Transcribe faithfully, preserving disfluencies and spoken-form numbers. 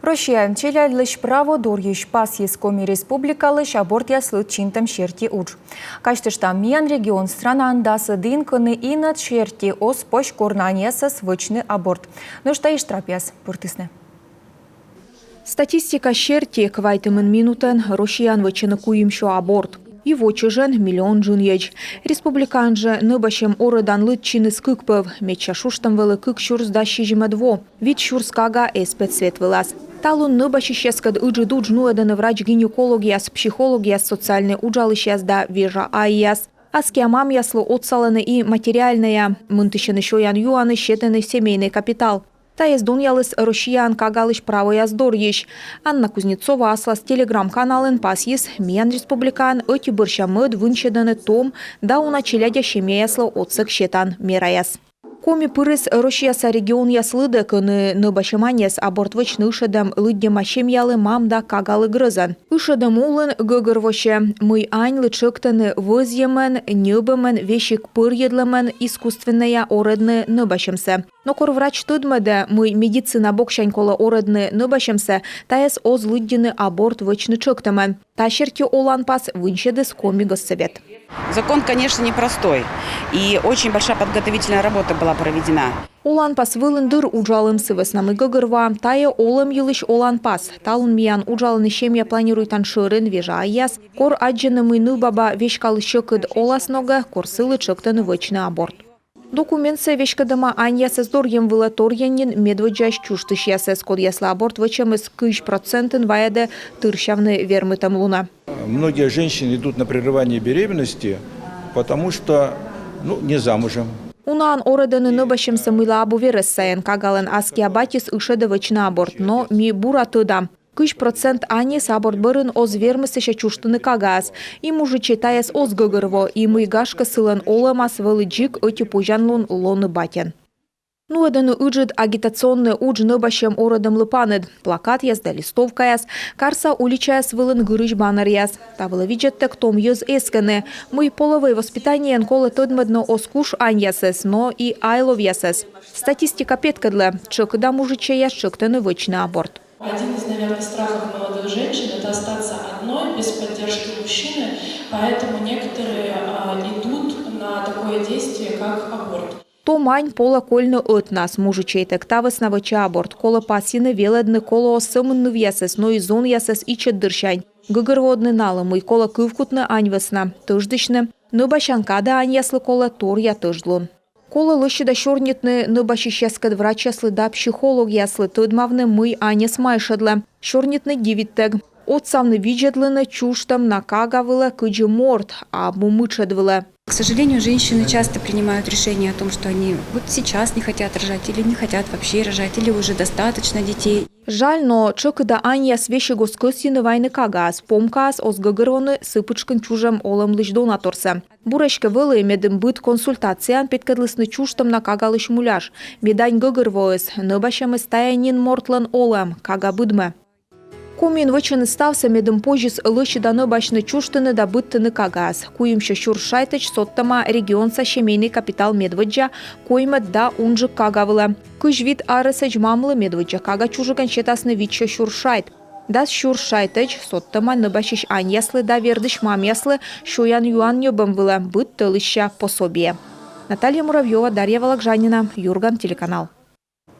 Россияын челядьлысь право дорйысь пасйис Коми Республикалысь абортъяс лыдчинтӧм серти удж. Казьтыштам, миян регион странаын дасӧд ин, кӧні инӧд серти оз позь кор наньясӧс вӧчны аборт. Нӧшта и штрапъяс пыртісны. Статистика серти квайтымын минутӧн Россияын вӧчӧны куимсё аборт. И во чӧжӧн миллион джынйӧдз. Республикаын жӧ нӧбасьӧм орӧдан лыдчиныс кык пӧв, медся шуштӧм вӧлі кык сюрс дас сизимӧд во. Вит сюрс кага эз пет свет вылас. Талун нӧбасьысьяскӧд ыджыд удж нуӧдӧны врач-гинекологъяс, психологъяс, социальнӧй уджалысьяс да вежа айяс. Аскиа мамъяслы отсалӧны и материальнӧя, мынтысьӧны сёян-юаныс, сетӧны семейнӧй капитал. Тайӧс донъяліс Россияын кагалысь правояс дорйысь. Анна Кузнецова аслас телеграм-каналын пасйис, миян республикаын ӧти бӧрся мӧд вынсьӧдӧны том да уна челядя семьяяслы отсӧг сетан мераяс. Коми пырис Россияса регионъяс лыдӧ, кӧні нӧбасьӧм аньяс аборт вӧчны ышӧдӧм лыддьӧма семьялы, мам да кагалы, грӧзӧн. Ышӧдӧм улын гӧгӧрвоасьӧ, мый аньлы тшӧктӧны вӧзйӧмӧн, ньӧбӧмӧн, весиг пӧрйӧдлӧмӧн искусственнӧя орӧдны нӧбасьӧмсӧ. Но кор врач тӧдмӧдӧ, мый медицина боксянь колӧ орӧдны нӧбасьӧмсӧ, тайӧс оз лыддьыны аборт вӧчны тшӧктӧмӧн. Та серти оланпас вынсьӧдіс Коми Госсовет. Закон, конечно, непростой, и очень большая подготовительная работа была проведена. Оланпас вылын дыр уджалім, сы вӧсна мый гӧгӧрвоам, тайӧ олӧм йылысь оланпас. Талун миян уджалӧны семья планируйтан шӧрын вежа айяс, кор аддзӧны, мый нывбаба веськаліс сьӧкыд оласногӧ, кор сылы тшӧктӧны вӧчны аборт. Документсӧ веськӧдӧма аньясӧс дорйӧм вылӧ, торйӧн нин медводдзаысь чужтысьясӧс, кодъяслы аборт вӧчӧмыс кызь процентын вайӧдӧ тырсявны вермытӧмлунӧ. Многие женщины идут на прерывание беременности, потому что, ну, не замужем. Унаӧн орӧдӧны нӧбасьӧмсӧ мыйла абу верӧс сайын. Кагалӧн аскиа батьыс ышӧдӧ вӧчны аборт, но ми бура тӧдам, кызь процент аньыс аборт бӧрын оз вермы сэсся чужтыны кагаӧс. И мужичӧй тайӧс оз гӧгӧрво, и мый, гашкӧ, сылӧн олӧмас вӧлі дзик ӧти позянлун лоны батьӧн. Нуӧдӧны ыджыд агитационнӧй удж нӧбасьӧм орӧдӧмлы паныд: плакатъяс да листовкаяс, карса уличаяс вылын гырысь баннеръяс. Та вылӧ видзӧдтӧг том йӧз эскӧны, мый половӧй воспитаниеӧн колӧ тӧдмӧдны оз куш аньясӧс, но и айловъясӧс. Статистика петкӧдлӧ: тшӧкыда мужичӧйяс тшӧктӧны вӧчны аборт. Один из, наверное, страхов молодых женщин — это остаться одной без поддержки мужчины, поэтому некоторые а, идут на такое действие, как аборт. Том ань полӧ кольны ӧтнас, мужичӧйтӧг та вӧсна вӧчӧ аборт. Колӧ пасйыны, велӧдны, колӧ оз сӧмын нывъясӧс, но и зонъясӧс ичӧт дырсянь. Гӧгӧрвоӧдны налы, мый колӧ кывкутны ань вӧсна, тӧждысьны. Нӧбасян кадӧ аньяслы колӧ торъя тӧждлун. Колӧ лӧсьыда сёрнитны нӧбасьысьяскӧд врачьяслы да психологъяслы, тӧдмавны, мый аньӧс майшӧдлӧ. Сёрнитны дивидтӧг. Отсавны видзӧдлыны чужтӧм на кага вылӧ кыдзи морт, а абу мытшӧд вылӧ. К сожалению, женщины часто принимают решение о том, что они вот сейчас не хотят рожать или не хотят вообще рожать, или уже достаточно детей. Жаль, но тшӧкыда аньяс весиг оз кӧсйыны вайны кагаӧс, помкаӧс, оз гӧгӧрвоны сы пытшкын чужӧм олӧмлысь донаторсӧ. Бур эськӧ вӧлі, медым быд консультацияын петкӧдлісны чужтӧм на кагалысь муляж. Мед ань гӧгӧрвоис: нӧбасьӧмыс — тайӧ нин мортлӧн олӧм, кага быдмӧ. Комиын вӧчӧны ставсӧ, медым позис лӧсьыда нӧбасьны, чужтыны да быдтыны кагаӧс. Куимсё сюрс шайтӧдз содтӧма регионса семейнӧй капитал медводдза коймӧд да унджык кага вылӧ. Кызь вит арӧсӧдз мамлы медводдза кага чужигӧн сетасны витсё сюрс шайт. Дас сюрс шайтӧдз содтӧма нӧбасьысь аньяслы да вердысь мамъяслы сёян-юан ньӧбӧм вылӧ быд тӧлысся пособие. Наталья Муравьёва, Дарья Вологжанина, Юрган телеканал.